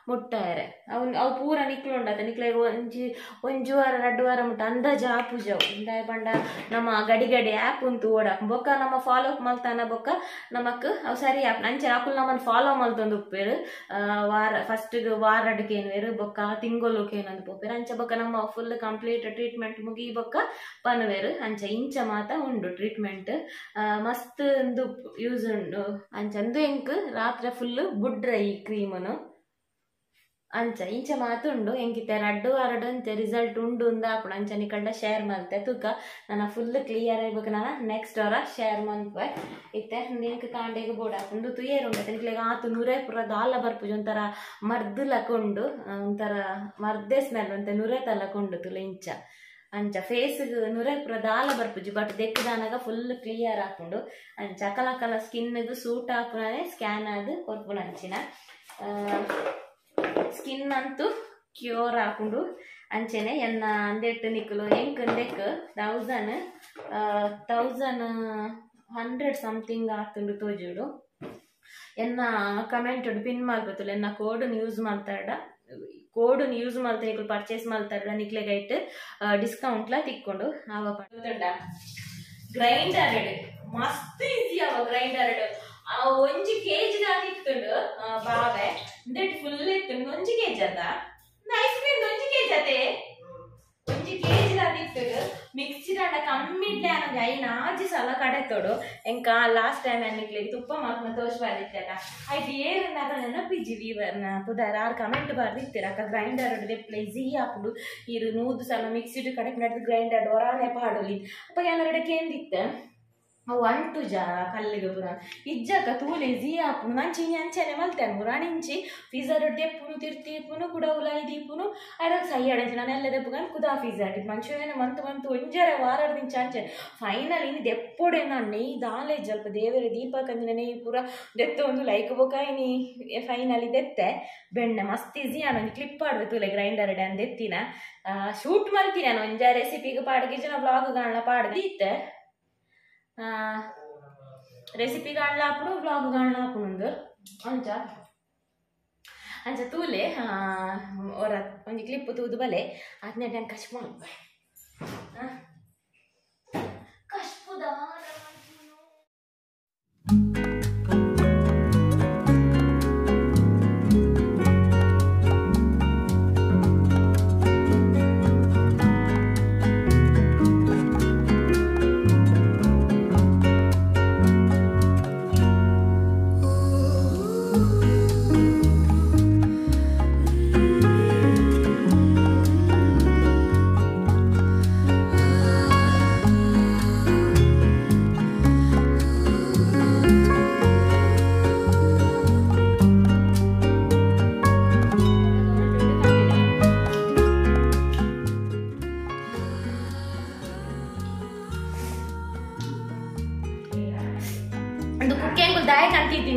A: ಮುಟ್ಟಾಯರೆ ಅವು ಅವು ಪೂರ ನಿಕ್ಲು ಉಂಡತ್ತ ನಿಕ್ಲೆಗ್ ಒಂಜಿ ಒಂಜಿ ವಾರ ರಡ್ಡ್ ವಾರ ಮುಟ್ಟ ಅಂದಾಜು ಆಪುಜವು ದಾಯಪಂಡ ನಮ್ಮ ಗಡಿ ಗಡಿ ಆ್ಯಪ್ ಉಂತು ಓಡಾಕ್ ಬೊಕ್ಕ ನಮ್ಮ ಫಾಲೋ ಅಪ್ ಮಲ್ತಾನ ಬೊಕ್ಕ ನಮಕ್ ಅವು ಸರಿ ಆಪ್ ಅಂಚೆ ಅಕುಲು ನಮ್ಮನ್ನು ಫಾಲೋ ಮಲ್ತೊಂದು ಉಪ್ಪೇರು ವಾರ ಫಸ್ಟ್ ವಾರಡ್ಗೆ ಏನುವೇರು ಬೊಕ್ಕ ತಿಂಗೊಲುಕ್ ಏನಂದು ಪೋಪೇರು ಅಂಚೆ ಬೊಕ್ಕ ನಮ್ಮ ಫುಲ್ ಕಂಪ್ಲೀಟ್ ಟ್ರೀಟ್ಮೆಂಟ್ ಮುಗಿ ಬೊಕ್ಕ ಪನುವೇರು ಅಂಚೆ ಇಂಚ ಮಾತ ಉಂಡು ಟ್ರೀಟ್ಮೆಂಟ್ ಮಸ್ತ್ ಉಂದು ಯೂಸ್ ಉಂಡು ಅಂಚಂದು ಎಂಕ್ ರಾತ್ರಿ ಫುಲ್ ಬುಡ್ರ ಈ ಕ್ರೀಮನು ಅಂಚ ಇಂಚ ಮಾತುಂಡು ಎಂಕಿತ್ತೆ ರಡ್ಡು ವಾರಡು ಅಂಚೆ ರಿಸಲ್ಟ್ ಉಂಡು ಉಂದು ಆಪುಂಡು ಅಂಚ ನಿಕಲ್ಡ ಶೇರ್ ಮಲ್ತೆ ತೂಕ ನನ್ನ ಫುಲ್ ಕ್ಲಿಯರ್ ಆಯ್ಬೇಕು ನಾನು ನೆಕ್ಸ್ಟ್ ವಾರ ಶೇರ್ ಮನ್ಪೆ ಇತ್ತೆ ಎಂಕ್ ಕಾಂಡೆಗ್ ಬೋಡ ಆಪುಂಡು ತುಯೇರು ಉಂಡು ನಿಕ್ಲೆಗ್ ಆತು ನುರೆ ಪೂರ ದಾಲ ಬರ್ಪುಜಿ ಒಂಥರ ಮರ್ದು ಲಕ ಉಂಡು ಒಂಥರ ಮರ್ದೇ ಸ್ಮೆಲ್ ಒಂತೆ ನುರೆ ತಲಕ ಉಂಡು ತುಲೆ ಇಂಚ ಅಂಚ ಫೇಸ್ ನುರೆ ಪೂರ ದಾಲ ಬರ್ಪುಜಿ ಬಟ್ ದೆಕ್ಕದಾನಾಗ ಫುಲ್ ಕ್ಲಿಯರ್ ಆಪುಂಡು ಅಂಚ ಅಕಲ ಅಕಲ ಸ್ಕಿನ್ಗೆ ಸೂಟ್ ಆಪುನೇ ಸ್ಕ್ಯಾನ್ ಆದ್ ಕೊರ್ಪುನ ಅಂಚಿನ ಸ್ಕಿನ್ ಅಂತೂ ಕ್ಯೂರ್ ಆಪುಂಡು ಅಂಚೆನೆ ಎನ್ನ ಅಂದೆಟ್ಟು ನಿಕ್ಕಲು ಎಂಕ್ ಅಂದೆಕ್ 1100 ಸಮಥಿಂಗ್ ಆತುಂಡು ತೋಜುಡು ಎನ್ನ ಕಮೆಂಟ್ ಪಿನ್ ಮಲ್ಪತ್ತುಲ್ಲ ಎನ್ನ ಕೋಡನ್ನು ಯೂಸ್ ಮಲ್ತಾಡ ಕೋಡನ್ನು ಯೂಸ್ ಮಲ್ತ ನಿಕುಲು ಪರ್ಚೇಸ್ ಮಲ್ತಾಡ ನಿಕ್ಲೆಗ್ ಐಟ್ ಡಿಸ್ಕೌಂಟ್ಲ ತಿಕ್ಕೊಂಡು ಆವ ಗ್ರೈಂಡರ್ ಮಸ್ತ್ ಈಸಿ ಅವ ಗ್ರೈಂಡರ್ ಒಂಜಿ ಕೆಜಿ ದಾದಿತ್ತುಂಡು ಬಾವೆ that full ಇತ್ತುಂಡು ಒಂಜಿ ಕೆಜಿ ಅದ ಐಸ್ ಕ್ರೀಮ್ ಒಂಜಿ ಕೆಜಿ ಅದೇ ಒಂಜಿ ಕೆಜಿ ದಾದಿತ್ತುಂಡು ಮಿಕ್ಸಿ ದಾಂಡ ಕಮ್ಮಿ ಇಡ್ಲೆ ಆನಂಜಿ ಐನ್ ಆಜಿ ಸಲ ಕಡೆತೋಡು ಎಂಕ ಲಾಸ್ಟ್ ಟೈಮ್ ನಿಕ್ಲೆಗ್ ತುಪ್ಪ ಮಲ್ಪುನ ತೋಜ್ಪಾದಿತ್ತಲ್ಲ ಐಟ್ ಏರುಂಡಾಗ ನೆನಪಿಜ್ಜಿ ವೀವರ್ನ ಪುದಾರ್ ಆರ್ ಕಮೆಂಟ್ ಬರ್ದಿತ್ತೆರ್ ಅಕ್ಕ ಗ್ರೈಂಡರ್ ದೆಪ್ಲೆ ಈಸಿ ಆಪುಂಡು ಇರು 100 ಸಲ ಮಿಕ್ಸಿಡ್ ಕಡೆಕ್ ನಡ್ದು ಗ್ರೈಂಡರ್ ಒರಾನೆ ಪಾಡೊಲಿ ಅಪ್ಪ ಏನಾರ ಕೇಂದಿತ್ತೆ ಅವು ಅಂಟುಜ ಕಲ್ಲಿಗೆ ಪೂರ ಇಜ್ಜಕ್ಕ ತೂಲೆ ಈಸಿ ಆಪುಂಡು ನಂಚಿ ಅಂಚೆನೆ ಮಲ್ತೇನೆ ಮುರಾಣಿಂಚಿ ಫೀಜರ್ ದೆಪ್ಪುನು ತಿರ್ತೀಪುನು ಕುಡ ಉಲಾಯಿ ದೀಪುನು ಅದಾಗ ಸೈ ಅಡಂಚಿ ನಾನು ಎಲ್ಲ ದೆಪ್ಪುಗಾನ್ ಕುದಾ ಫೀಜರ್ ಮಂಚೂರಿಯನ್ ಮಂತು ಮಂತು ಒಂಜರೆ ವಾರದಿಂಚ ಅಂಚೆ ಫೈನಲ್ ಇನ್ನು ದೆಪ್ಪೊಡೆ ನಾನು ನೆಯ್ ದಾಲೆ ಜಲ್ಪ ದೇವರ ದೀಪ ಕಂದಿನ ನೆಯ್ ಪೂರ ದೆತ್ತ ಒಂದು ಲೈಕ್ ಬೊಕಾಯಿನಿ ಫೈನಲಿ ದೆತ್ತೆ ಬೆಣ್ಣೆ ಮಸ್ತ್ ಈಸಿ ನಾನು ಕ್ಲಿಪ್ ಪಾಡ್ವೆ ತೂಲೆ ಗ್ರೈಂಡರ್ ಡ್ಯಾನ್ ದೆತ್ತಿನ ಶೂಟ್ ಮಲ್ತೀನಿ ನಾನು ಒಂಜ ರೆಸಿಪಿಗೆ ಪಾಡ್ಗೆ ಜನ ಬ್ಲಾಗ್ ಗಾಣ ಪಾಡ್ದು ಇತ್ತೆ ರೆಸಿಪಿ ಗಾಣ್ಲಾಪುಡು ವ್ಲಾಗ್ ಗಾಣ್ಲಾಪುಡು ಅಂಚ ಅಂಚ ತೂಲೆ ಒರ ಒಂಜಿ ಕ್ಲಿಪ್ ತೂದು ಬಲೆ ಅದ್ನೇ ನಾನು ಕಶ್ಪ ಮಲ್ಪೆ ಕಶ್ಪುದ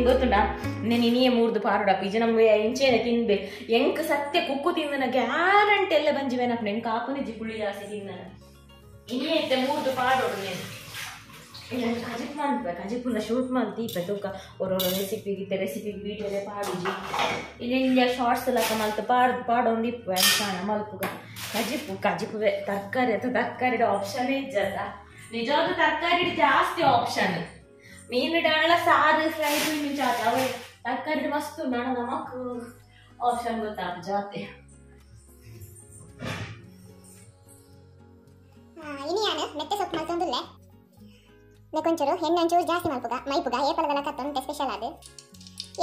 A: ಗೊತ್ತುಂಡ నేను ಇನಿಯೇ ಮೂರ್ದು ಪಾರುಡಪ್ಪ ಇಜ ನಮ್ಗೆ ಇಂಚೇನೆ ತಿನ್ಬೆ ಎಂಕ್ ಸತ್ಯ ಕುಕ್ಕು ತಿಂದನ ಗ್ಯಾರಂಟಿ ಎಲ್ಲ ಬಂಜಿವೇನಪ್ಪ ಎಂಕ್ ಆಪುನಿಜ್ಜಿ ಪುಳಿ ಜಾಸ್ತಿ ತಿಂದನ ಇನಿಯೇ ಇತ್ತೆ ಮೂರ್ದು ಪಾಡೋಡು నేను ಕಜಿಪ್ ಮಲ್ಪೆ ಕಜಿಪುನ ಶೂಟ್ ಮಲ್ತೀಪೆ ತೂಕ ಒರೊರ ರೆಸಿಪಿಗೆ ಇತ್ತೆ ರೆಸಿಪಿಗೆ ವೀಡಿಯೋಲೆ ಪಾಡುಜಿ ಇಲ್ಲಿ ಶಾರ್ಟ್ಸ್ ಲಕ ಮಲ್ತ ಪಾಡ್ ಪಾಡೊಂದು ಇಪ್ಪು ಅಂಚಾಣ ಮಲ್ಪುಗ ಕಜಿಪು ಕಜಿಪುವೆ ತರಕಾರಿ ಅಥವಾ ತರಕಾರಿ ಆಪ್ಷನ್ ಇಜ್ಜದ ನಿಜವಾದ ತರಕಾರಿ ಜಾಸ್ತಿ ಆಪ್ಷನ್ ಮೀನು ಡಾಳ ಸಾರು ಫ್ರೈ ಮೀನು ಚಾತ ಅವ ತರಕಾರಿ ಮಸ್ತ್ ಉಂಡು ನಮಕ್ ಆಪ್ಷನ್ ಗೊತ್ತಾಗ ಜಾತೆ
B: ಇನಿಯಾನ ಮೆತ್ತೆ ಸೊಪ್ಪು ಮಲ್ತೊಂದುಲ್ಲೆ ನೆಕೊಂಚೂರು ಎಣ್ಣೆ ಒಂಚೂರು ಜಾಸ್ತಿ ಮಲ್ಪುಗ ಮೈಪುಗ ಏಪಲದಲ ಕತ್ತೊಂತೆ ಸ್ಪೆಷಲ್ ಅದು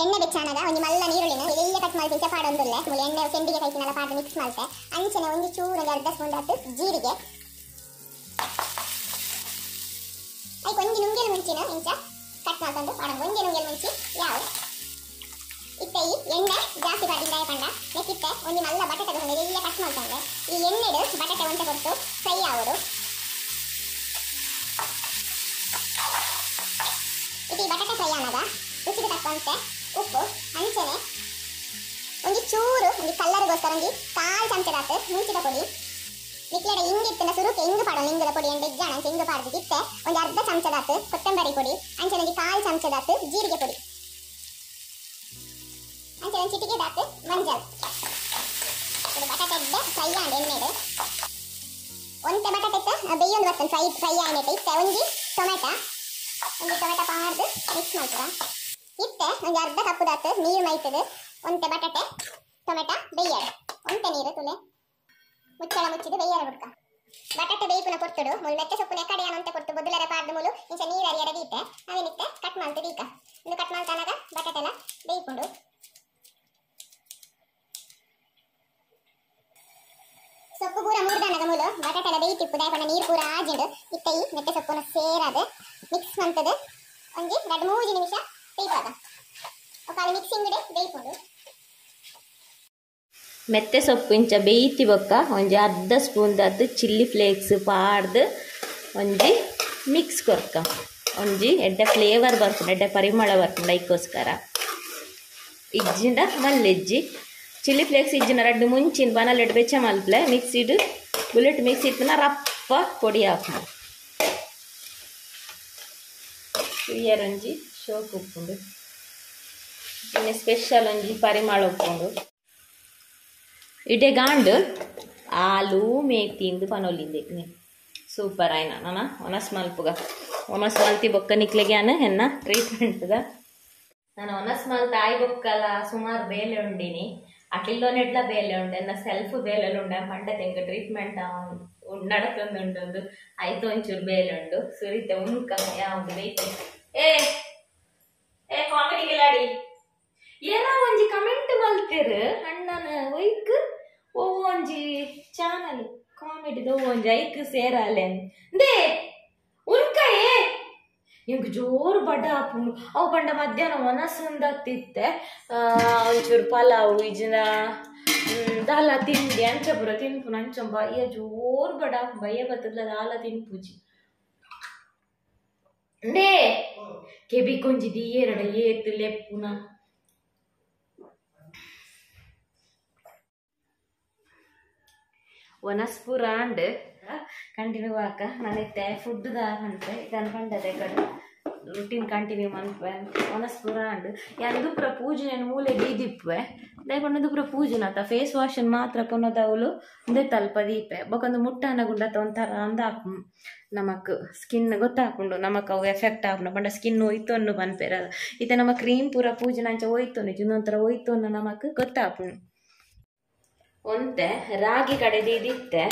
B: ಎಣ್ಣೆ ಬೆಚ್ಚಾನಗ ಒಂಜಿ ಮಲ್ಲ ನೀರುಳ್ಳಿನ ಎಲ್ಲಿ ಕಟ್ ಮಲ್ತಿಂಚ ಪಾಡೊಂದುಲ್ಲೆ ಮುಳಿ ಎಣ್ಣೆ ಸೆಂಡಿಗೆ ಕೈತಿನಲ್ಲ ಪಾಡ್ದು ಮಿಕ್ಸ್ ಮಲ್ತೆ ಅಂಚನೆ ಒಂಜಿ ಚೂರು ಒಂಜಿ ಅರ್ಧ ಸ್ಪೂನ್ ದಾತು ಜೀರಿಗೆ ಐಕ್ ಒಂಜಿ ನುಂಗೆಲ್ ಮುಂಚಿನ ಇಂಚ ಕಟ್ ಮಲ್ತೊಂದು ಪಾಡೊಂದು ಒಂಜಿ ನುಂಗೆಲ್ ಮುಂಚಿ ಯಾವ ಇತ್ತೆ ಈ ಎಣ್ಣೆ ಜಾಸ್ತಿ ಪಾಡಿಂದಾಯ ಪಂಡ ನೆಕ್ಕಿತ್ತೆ ಒಂಜಿ ಮಲ್ಲ ಬಟಾಟೆ ತಗೊಂಡು ಎಲ್ಲಿ ಕಟ್ ಮಲ್ತೊಂಡೆ ಈ ಎಣ್ಣೆಡು ಬಟಾಟೆ ಒಂತೆ ಕೊಟ್ಟು ಫ್ರೈ ಆವೊಡು ಇದು ಬಟಾಟೆ ಫ್ರೈ ಆನಾಗ ರುಚಿಗೆ ತಕ್ಕಂತೆ ಉಪ್ಪು ಅಂಚನೆ ಒಂಜಿ ಚೂರು ಒಂಜಿ ಕಲ್ಲರ್ಗೋಸ್ಕರ ಒಂಜಿ ಕಾಲು ಚಮಚದಾತು ಮುಂಚಿದ ಪೊಡಿ ನಿಕ್ಲೆಡ ಇಂಗ್ ಇತ್ತಿನ ಸುರುಕೆ ಇಂಗು ಪಾಡೋಣ ಇಂಗುದ ಪೊಡಿ ಅಂಡ ಇಜ್ಜಾಣ ಅಂಚ ಇಂಗು ಪಾಡ್ದು ಇತ್ತೆ ಒಂದು ಅರ್ಧ ಚಮಚದಾತು ಕೊತ್ತಂಬರಿ ಪೊಡಿ ಅಂಚನೆ ಒಂಜಿ ಕಾಲು ಚಮಚದಾತು ಜೀರಿಗೆ ಪೊಡಿ ಅಂಚನೆ ಒಂಜಿ ಚಿಟಿಕೆದಾತು ಮಂಜಲ್ ಇದು ಬಟಾಟೆ ಫ್ರೈ ಆಂಡ್ ಎಣ್ಣೆಡ್ ಒಂತೆ ಬಟಾಟೆ ಬೇಯೊಂದು ಬರ್ತದೆ ಫ್ರೈ ಫ್ರೈ ಆಯ್ನೆಟ್ ಇತ್ತೆ ಒಂಜಿ ಟೊಮೆಟೊ ಪಾಡ್ದು ಮಿಕ್ಸ್ ಮಾಡ್ತದ ಇತ್ತೆ ಒಂಜಿ ಅರ್ಧ ಕಪ್ಪುದಾತು ನೀರು ಮೈತದು ಒಂತೆ ಬಟಾಟೆ ಟೊಮೆಟೊ ಬೇಯಡ್ ಒಂತೆ ನೀರು ತುಲೆ ಮುಚ್ಚಳ ಮುಚ್ಚಿದು ಬೇಯರ ಬುಡ್ಕ ಬಟಾಟೆ ಬೇಯ್ಪುನ ಪೊರ್ತುಡು ಮುಲ್ ಮೆತ್ತೆ ಸೊಪ್ಪುನ ಕಡೆ ಅಂತೆ ಪೊರ್ತು ಬೊದುಲರೆ ಪಾಡ್ದು ಮುಲು ಇಂಚ ನೀರು ಅರಿಯರ ದೀತೆ ಅವೇನಿತ್ತೆ ಕಟ್ ಮಾಡ್ತು ದೀಕ ಇಂದು ಕಟ್ ಮಾಡ್ತಾನಾಗ ಬಟಾಟೆ ಎಲ್ಲ ಬೇಯ್ಪುಂಡು ಸೊಪ್ಪು ಪೂರ ಮೂರ್ದಾನಗ ಮೂಲು ಬಟಾಟೆ ಎಲ್ಲ ಬೇಯ್ತಿಪ್ಪು ದಾಯಪಂಡ ನೀರು ಪೂರ ಆಜಿಂಡು ಇತ್ತೆ ಈ ಮೆತ್ತೆ ಸೊಪ್ಪುನ ಸೇರಾದ ಮಿಕ್ಸ್ ಮಂತದು ಒಂಜಿ 2-3 ನಿಮಿಷ ಬೇಯ್ಪಾಗ ఒకали ಮಿಕ್ಸಿಂಗ್ ಡೆ ಬೇಯ್ಪುಂಡು
A: ಮೆತ್ತೆ ಸೊಪ್ಪು ಇಂಚ ಬೇಯ್ತಿ ಬೊಕ್ಕ ಒಂಜಿ ಅರ್ಧ ಸ್ಪೂನ್ ದಾತು ಚಿಲ್ಲಿ ಫ್ಲೇಕ್ಸ್ ಪಾಡ್ದು ಒಂಜಿ ಮಿಕ್ಸ್ ಕೊರ್ಕ ಒಂಜಿ ಎಡ್ಡೆ ಫ್ಲೇವರ್ ಬರ್ಪುಂಡು ಎಡ್ಡೆ ಪರಿಮಳ ಬರ್ಪುಂಡು ಐಕ್ಕೋಸ್ಕರ ಇಜ್ಜಿಂಡ ಮಲ್ಲೆಜ್ಜಿ ಚಿಲ್ಲಿ ಫ್ಲೇಕ್ಸ್ ಇಜ್ಜಿನ ರಡ್ಡು ಮುಂಚಿನ ಬನಲೆಡ್ ಬೆಚ್ಚ ಮಲ್ಪ್ಲೆ ಮಿಕ್ಸಿಡ್ ಬುಲೆಟ್ ಮಿಕ್ಸಿ ಇತ್ತಿನ ರಪ್ಪ ಪೊಡಿ ಹಾಕು ಒಂಜಿ ಶೋಕ್ ಉಪ್ಪುಂಡು ಇನ್ನು ಸ್ಪೆಷಲ್ ಒಂಜಿ ಪರಿಮಳ ಉಪ್ಪುಂಡು ಇಡೆ ಗಾಂಡು ಆಲೂ ಮೇತಿಂದು ಪನೊಲಿಂದೆ ಸೂಪರ್ ಆಯ್ನ ನಾನ ಒನಸ್ ಮಲ್ಪುಗ ಒನಸ್ ಮಲ್ತಿ ಬೊಕ್ಕ ನಿಕ್ಲೆಗೆ ಅನ ಹೆನ್ನ ಟ್ರೀಟ್ಮೆಂಟ್ದ ನಾನು ಒನಸ್ ಮಲ್ತ ಆಯ್ ಬೊಕ್ಕಲ ಸುಮಾರು ಬೇಲೆ ಉಂಡಿನಿ ಅಟಿಲ್ಲೋನೆಟ್ಲ ಬೇಲೆ ಉಂಡೆ ಎನ್ನ ಸೆಲ್ಫ್ ಬೇಲೆಲ್ಲ ಉಂಡೆ ಪಂಡ ತೆಂಗ ಟ್ರೀಟ್ಮೆಂಟ್ ನಡತೊಂದುಂಡೊಂದು ಆಯ್ತು ಒಂಚೂರು ಬೇಲೆ ಉಂಡು ಸುರಿತೆ ಉಣ್ಕ ಯಾವುದು ಬೇಯ್ತು ಏ ಏ ಕಾಮಿಡಿ ಗಿಲಾಡಿ ಏನ ಒಂಜಿ ಕಮೆಂಟ್ ಮಲ್ತೆರ್ ಅಣ್ಣನ ಒಯ್ಕ್ ಓ ಒಂಜಿ ಚಾನಲ್ ಕಾಮಿಡಿದ ಒಂಜಿ ಐಕ್ ಸೇರಾಲೆ they ಉನ್ಕ ಏ ಎಂಕ್ ಜೋರು ಬಡ ಆಪುಂಡು ಅವು ಪಂಡ ಮಧ್ಯಾಹ್ನ ಒನಸುಂದತ್ತಿತ್ತೆ ಒಂಚೂರು ಪಲಾವು ಇಜಿನ ದಾಲ ತಿಂಡಿ ಅಂಚ ಪೂರ ತಿನ್ಪುನ ಅಂಚ ಬಯ್ಯ ಜೋರು ಬಡ ಬಯ್ಯ ಬತ್ತದ ದಾಲ ತಿನ್ಪುಜಿ ಡೇ ಕೆಬಿ ಕೊಂಜಿ ದಿಯೇರಡ ಏತು ಲೆಪ್ಪುನ ಒನಸ್ಪುರ ಅಂಡ್ ಕಂಟಿನ್ಯೂ ಆಕ ನಾನಿತ್ತೆ ಫುಡ್ ದಾಗಂತೆ ಇದನ್ನು ಪಂಡದೆ ಕಡೆ ರುಟೀನ್ ಕಂಟಿನ್ಯೂ ಮನ್ಪೆ ಒನಸ್ಪುರ ಅಂಡ್ ಯಾನ್ ದುಪ್ರ ಪೂಜೆಯನ್ನು ಮೂಲೆ ದೀದಿಪ್ಪೆ ದಾಯಪಂಡ ದುಪ್ರ ಪೂಜೆನ ಆತ ಫೇಸ್ ವಾಶ್ ಮಾತ್ರ ಕೊನದವಳು ಒಂದೇ ತಲ್ಪ ದೀಪೆ ಬೊಕೊಂದು ಮುಟ್ಟಾನ ಗುಂಡತ ಒಂಥರ ಅಂದ ನಮಕ್ ಸ್ಕಿನ್ ಗೊತ್ತಾಪುಂಡು ನಮಕ್ ಅವು ಎಫೆಕ್ಟ್ ಆಪುಂಡು ಪಂಡ ಸ್ಕಿನ್ ಒಯ್ತೊನ್ನು ಪನ್ಪೆರ ಇತ್ತೆ ನಮ್ಮ ಕ್ರೀಮ್ ಪೂರ ಪೂಜೆನ ಅಂಚ ಒಯ್ತೊನ್ನು ಇನ್ನೊಂಥರ ಒಯ್ತೊನ್ನು ನಮಕ್ ಗೊತ್ತಾಪುಂಡು ಒಂತೆ ರಾಗಿ ಕಡೆ ದೀದಿತ್ತೆ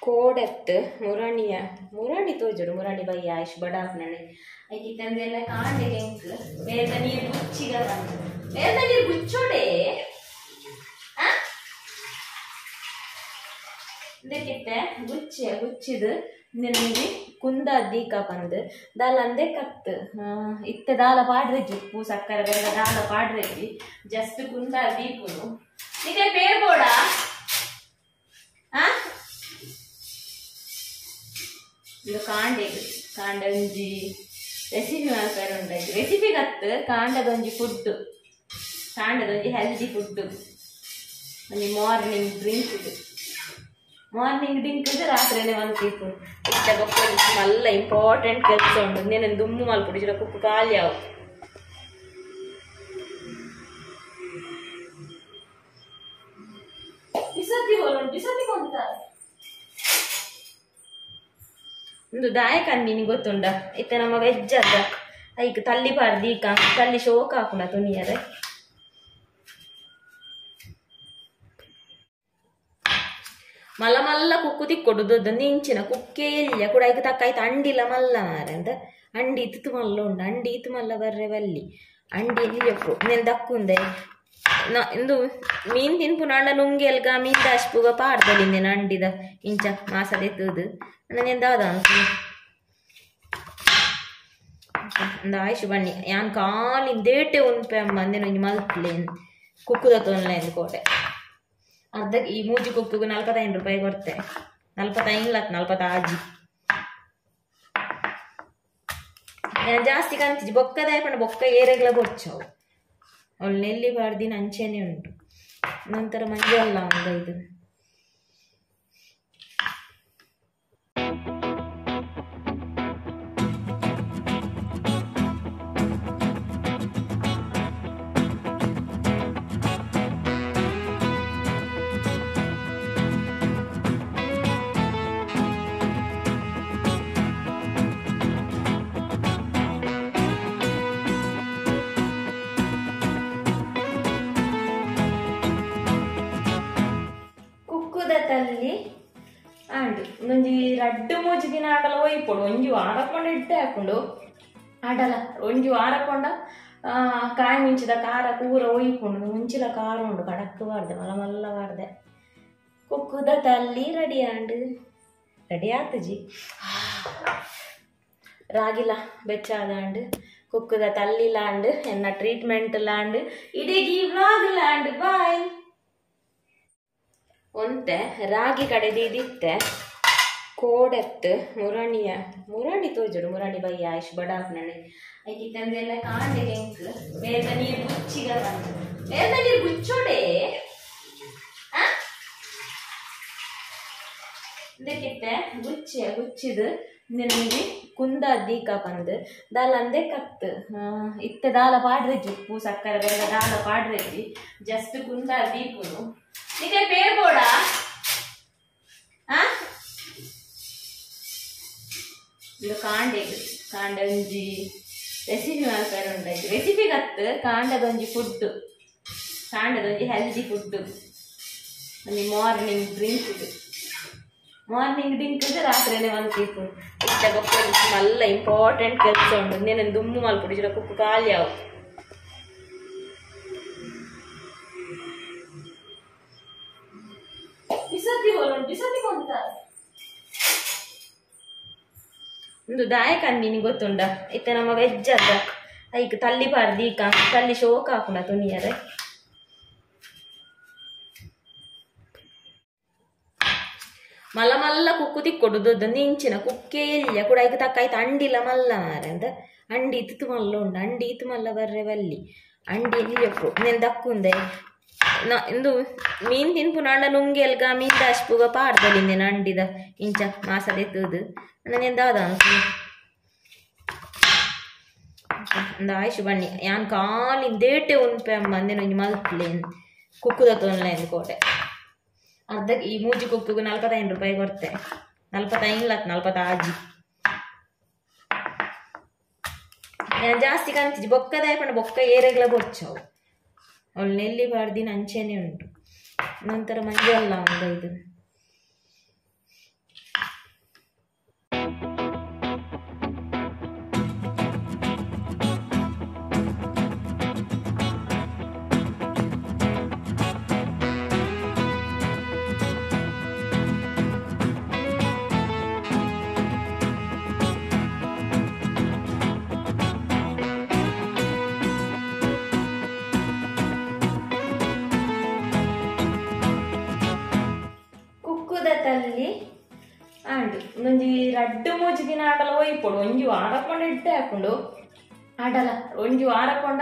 A: ಕೋಡತ್ತು ಮುರಾಣಿಯ ಮುರಾಣಿ ತೋಜುಡು ಮುರಾಣಿ ಬಯ್ಯ ಆಯುಷ್ ಬಡ ಹಾಕ್ನಣೆ ಐಕಿತ್ತಂದೆಲ್ಲ ಕಾಂಡೆ ಹೆಂಕ್ ಬೇರೆ ನೀರು ಗುಚ್ಚಿಗ ಬೇರೆ ನೀರು ಗುಚ್ಚೋಡೆ ಇದಕ್ಕಿತ್ತೆ ಗುಚ್ಚಿ ಗುಚ್ಚಿದು ನಿನಗೆ ಕುಂದ ದೀಕ ಬಂದು ದಾಲ ಅಂದೆ ಕತ್ತು ಇತ್ತೆ ದಾಲ ಪಾಡ್ರೆಜ್ಜಿ ಉಪ್ಪು ಸಕ್ಕರೆ ಬೆಲ್ಲ ದಾಲ ಪಾಡ್ರೆಜ್ಜಿ ಜಸ್ಟ್ ಕುಂದ ದೀಪುನು ನಿಕ್ಕೆ ಪೇರ್ ಬೋಡ ಇದು ಕಾಂಡೆ ಕಾಂಡೆ ಒಂಜಿ ರೆಸಿಪಿ ಮಾಡ್ತಾರೆ ಉಂಟಾಯ್ತು ರೆಸಿಪಿ ಕತ್ತು ಕಾಂಡದೊಂಜಿ ಫುಡ್ ಕಾಂಡದೊಂಜಿ ಹೆಲ್ದಿ ಫುಡ್ ಒಂಜಿ ಮಾರ್ನಿಂಗ್ ಡ್ರಿಂಕ್ ಇದು ಮಾರ್ನಿಂಗ್ ಡ್ರಿಂಕ್ ಇದು ರಾತ್ರಿನೇ ಒಂದು ತೀಪು ಇಷ್ಟ ಬೊಕ್ಕ ಮಲ್ಲ ಇಂಪಾರ್ಟೆಂಟ್ ಕೆಲಸ ಉಂಟು ನೇನು ದುಮ್ಮು ಮಲ್ಪುಡು ಇಜ್ಜಿಡ ಕುಕ್ಕು ಖಾಲಿ ಅವು ಒಂದು ದಾಯಕ ಅಂದಿನಿ ಗೊತ್ತುಂಡ ಇತ್ತೆ ನಮ್ಮ ವೆಜ್ ಅದ ಐಕ್ ತಲ್ಲಿ ಪಾಡ್ದು ಈಕ ತಲ್ಲಿ ಶೋಕ್ ಹಾಕುಣ ತುನಿಯರೆ ಮಲ್ಲ ಮಲ್ಲ ಕುಕ್ಕು ತಿಕ್ಕೊಡು ನಿಂಚಿನ ಕುಕ್ಕೆ ಇಲ್ಲ ಕೂಡ ಐಕ್ ತಕ್ಕ ಐತ ಅಂಡಿಲ ಮಲ್ಲ ಮಾರೆ ಅಂತ ಅಂಡಿ ಇತ್ತು ಮಲ್ಲ ಉಂಡು ಅಂಡಿ ಇತ್ತು ಮಲ್ಲ ಬರ್ರೆ ಬಲ್ಲಿ ಅಂಡಿ ಎಲ್ಲಿ ನೆನ್ ದಕ್ಕುಂದೆ ಇಂದು ಮೀನ್ ತಿನ್ಪುನ ಅಣ್ಣ ನುಂಗೆಲ್ಗ ಮೀನ್ ದಾಶ್ಪುಗ ಪಾಡ್ದಲಿಂದೇನು ಅಂಡಿದ ಇಂಚ ಮಾಸದೆತ್ತದು ಅಣ್ಣ ದಾದ ಅಂದ ಆಯ್ಶು ಬನ್ನಿ ಯಾನ್ ಕಾಲಿನ ದೇಟೆ ಉನ್ಪೆ ಅಮ್ಮ ಅಂದೇನು ಒಂಜಿ ಮಲ್ಪ್ಲೇನ್ ಕುಕ್ಕುದ ತೊನ್ಲೇನ್ ಕೋಟೆ ಅರ್ಧ ಈ ಮೂಜಿ ಕುಕ್ಕುಗು 45 ರೂಪಾಯಿ ಕೊಡ್ತೆ 45 ಲತ್ 46 ನಾನು ಜಾಸ್ತಿ ಕಾಣ್ತಿದ್ದೆ ಬೊಕ್ಕದಾಯ ಪಂಡ ಬೊಕ್ಕ ಏರೆಗ್ಲ ಬೊಚ್ಚವು ಅವಳು ನೆಲ್ಲಿ ಪಾಡ್ದಿನ ಅಂಚೆನೆ ಉಂಟು ನಂತರ ಮಂಜಲ್ಲ ಒಂದು ಇದು ಆಂಡ್ ಒಂಜಿ ರಡ್ಡ್ ಮೂಜಿ ದಿನ ಆಂಡಲ ಒಯ್ಪೊಡು ಒಂಜಿ ವಾರ ಪಂಡ ಎಡ್ಡೆ ಆಪುಂಡು ಆಂಡಲ ಒಂಜಿ ವಾರ ಪಂಡ ಕಾಯಿ ಮುಂಚಿದ ಖಾರ ಪೂರ ಒಯ್ಪುಂಡು ಮುಂಚಿಲ ಖಾರ ಉಂಡು ಕಡಕ್ ಬಾರ್ದೆ ಮಲ್ಲ ಮಲ್ಲ ಬಾರ್ದೆ ಕುಕ್ಕುದ ತಲ್ಲಿ ರೆಡಿ ಆಂಡ್ ರೆಡಿ ಆತುಜಿ ರಾಗಿಲ ಬೆಚ್ಚಾದಾಂಡ್ ಕುಕ್ಕುದ ತಲ್ಲಿಲಾಂಡ್ ಎನ್ನ ಟ್ರೀಟ್ಮೆಂಟ್ ಲಾಂಡ್ ಇಡೀ ವ್ಲಾಗ್ ಲಾಂಡ್ ಬಾಯ್ ಒಂತೆ ರಾಗಿ ಕಡೆ ದೀದಿತ್ತೆ ಕೋಡೆತ್ತು ಮುರಾಣಿಯ ಮುರಾಣಿ ತೋಜಡು ಮುರಾಣಿ ಬಯ್ಯ ಆಯುಷ್ ಬಡಾಪ್ನಣೆ ಐಕಿತ್ತಂದೆಲ್ಲ ಕಾಂಡೆ ಎಂಕ್ ಬೇದ ನೀರು ಬುಚ್ಚಿಗ ಬಂದು ಬೇದ ನೀರು ಬುಚ್ಚೋಡೆ ಇದಕ್ಕಿತ್ತೆ ಗುಚ್ಚಿ ಗುಚ್ಚಿದು ನಿಮಗೆ ಕುಂದ ದೀಕ ಬಂದು ದಾಲ ಅಂದೆ ಕತ್ತು ಇತ್ತೆ ದಾಲ ಪಾಡ್ರೆಜ್ಜಿ ಉಪ್ಪು ಸಕ್ಕರೆ ಬೆಲ್ಲ ದಾಲ ಪಾಡ್ರೆಜ್ಜಿ ಜಸ್ಟ್ ಕುಂದ ದೀಪುನು ನಿಕ್ಕೆ ಪೇರ್ ಬೋಡ ಇದು ಕಾಂಡೆ ಕಾಂಡೆ ಒಂಜಿ ರೆಸಿಪಿ ಮಾಡ್ತಾರೆ ಉಂಟಾಯ್ತು ರೆಸಿಪಿ ಕತ್ತು ಕಾಂಡದೊಂಜಿ ಫುಡ್ ಕಾಂಡದೊಂಜಿ ಹೆಲ್ದಿ ಫುಡ್ ಒಂಜಿ ಮಾರ್ನಿಂಗ್ ಡ್ರಿಂಕ್ ಇದು ಮಾರ್ನಿಂಗ್ ಡ್ರಿಂಕ್ ಇದು ರಾತ್ರಿನೇ ಒಂದು ತೀಪು ಇತ್ತ ಬೊಕ್ಕ ಮಲ್ಲ ಇಂಪಾರ್ಟೆಂಟ್ ಕೆಲಸ ಉಂಟು ನೇನು ದುಮ್ಮು ಮಲ್ಪುಡು ಇಜ್ಜಿಡ ಕುಕ್ಕು ಖಾಲಿ ಅವು ಬಿಸತಿ ಹೋಲುಂಟು ಬಿಸತಿ ಕೊಂತ ಒಂದು ದಾಯಕ ಅಂದಿನಿ ಗೊತ್ತುಂಡ ಇತ್ತೆ ನಮ್ಮ ವೆಜ್ ಅದ ಐಕ್ ತಲ್ಲಿ ಪಾರ್ದು ಈಕ ತಲ್ಲಿ ಶೋಕ ಹಾಕುಣ ತುನಿಯರೆ ಮಲ್ಲ ಮಲ್ಲ ಕುಕ್ಕು ತಿಕ್ಕೊಡು ದೊಡ್ಡ ನಿಂಚಿನ ಕುಕ್ಕೆ ಇಲ್ಲ ಕೂಡ ಐಕ್ ತಕ್ಕ ಐತ ಅಂಡಿಲ ಮಲ್ಲ ಮಾರೆ ಅಂತ ಅಂಡಿ ಇತ್ತು ಮಲ್ಲ ಉಂಡು ಅಂಡಿ ಇತ್ತು ಮಲ್ಲ ಬರ್ರೆ ಬಲ್ಲಿ ಅಂಡಿ ಎಲ್ಲಿ ನೆನ್ ದಕ್ಕುಂದೆ ಇಂದು ಮೀನ್ ತಿನ್ಪುನಾಂಡ ನುಂಗೆಲ್ಗ ಮೀನ್ ದಾಶ್ಪುಗ ಪಾಡ್ದಲಿಂದೇನ ಅಂಡಿದ ಇಂಚ ಮಾಸದೆತ್ತದು ನನ್ನ ದಾದ ಅಂದ ಆಯುಷ್ ಬನ್ನಿ ಯಾನ್ ಖಾಲಿ ದೇಟೆ ಉನ್ಪೆ ಅಮ್ಮ ಅಂದೇನು ಒಂಜಿ ಮಲ್ಪ್ಲೇನ್ ಕುಕ್ಕುದ ತೊನ್ಲೇನ್ ಕೋಟೆ ಅರ್ಧ ಈ ಮೂಜಿ ಕುಕ್ಕುಗು 45 ರೂಪಾಯಿ ಕೊಡ್ತೆ 45 ಲತ್ 45 ನಾನು ಜಾಸ್ತಿ ಕಾಣ್ತಿದ್ದೆ ಬೊಕ್ಕದಾಯ ಪಂಡ ಬೊಕ್ಕ ಏರೆಗ್ಲ ಬೊಚ್ಚವು ಅವಳು ನೆಲ್ಲಿ ಬಾರ್ದಿನ ಅಂಚೆನೆ ಉಂಟು ನಂತರ ಮಂಜಲ್ಲ ಒಂದು ಇದು ತಲ್ಲಿ ಆಂಡ್ ಒಂಜಿ ರಡ್ಡ್ ಮೂಜಿ ದಿನ ಆಂಡಲ ಒಯ್ಪೊಡು ಒಂಜಿ ವಾರ ಪಂಡ ಎಡ್ಡೆ ಆಪುಂಡು ಆಂಡಲ ಒಂಜಿ ವಾರ ಪಂಡ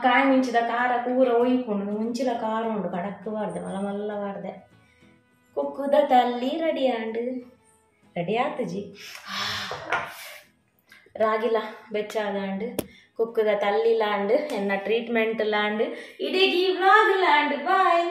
A: ಕಾಯಿ ಮುಂಚಿದ ಖಾರ ಪೂರ ಒಯ್ಪುಂಡು ಮುಂಚಿಲ ಖಾರ ಉಂಡು ಕಡಕ್ ಬಾರ್ದೆ ಮಲ್ಲ ಮಲ್ಲ ಬಾರ್ದೆ ಕುಕ್ಕುದ ತಲ್ಲಿ ರೆಡಿ ಆಂಡ್ ರೆಡಿ ಆತುಜಿ ರಾಗಿಲ ಬೆಚ್ಚಾದಾಂಡ್ ಕುಕ್ಕುದ ತಲ್ಲಿಲಾಂಡ್ ಎನ್ನ ಟ್ರೀಟ್ಮೆಂಟ್ ಲಾಂಡ್ ಇಡೀ ವ್ಲಾಗ್ ಲಾಂಡ್ ಬಾಯ್.